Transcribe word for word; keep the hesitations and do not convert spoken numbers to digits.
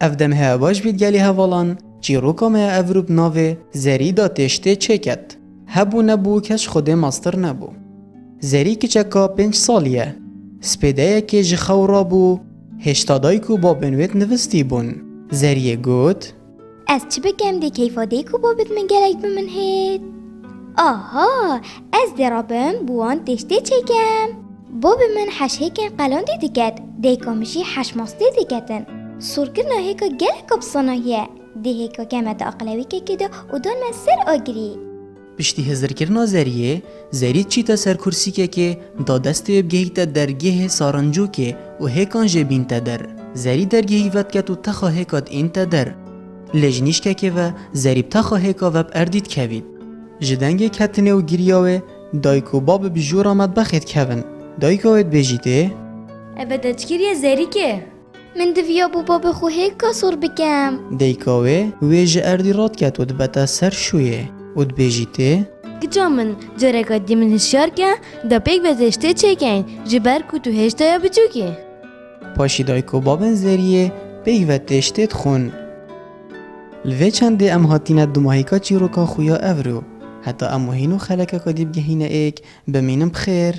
Ev dem heye baş bît gelî hevalan, çîroka me ya evro bi navê Zerî da têştê çêket. Hebû nebû kes ji Xwedê mastir nebû. Zerî kiçeka pênc salî ye. Spêdeyekê ji xew rabû, hêşta dayik û babên wê di nivistî bûn. Zeriyê got: Ez çi bikim dê keyfa dayik û babê min gelek bi min hêt. Aha, ez dê rabim bo wan têştê çêkem. Babê min heş hêkên qelandî diket, dayika min jî heş mastê diketin. Sorkirina hêka gelek opsanahiye. Dê hêka keme di aqilewîkekê de û dan me ser agirî. Piştî hizirkirina Zeriyê, Zerî çîte ser kursîkekê, da destê wê bigihîte dergehê sarincokê û hêkan jê bînte der. Zerî dergehî vediket û texa hêka diînte der. Lê ji nîşkekê ve Zerî bi texa hêka ve bi erdî dikevît. Ji dengê ketinê û giriya wê dayik û babê bi jûra metbexê dikevin. Dayika wê dibêjîtê: Eve te çi kiriye Zerîkê? Min diviya bo babê xwe hêka sor bikem. Dayika wê, wê ji erdî radiket û dibete ser şûyê û dibêjîtê: Kiça min, careka dî min hişyar ke, da pêk ve têştê çêkeyn, ji ber ku tu hêşta ya biçûk î. Paşî dayik û babên Zeriyê pêk ve têştê dixwin. Li vê çendê em hatine dumahîka çîroka xwe ya evro. Heta em û hîn û xelekeka dî bigihîne êk, bimînin bi xêr.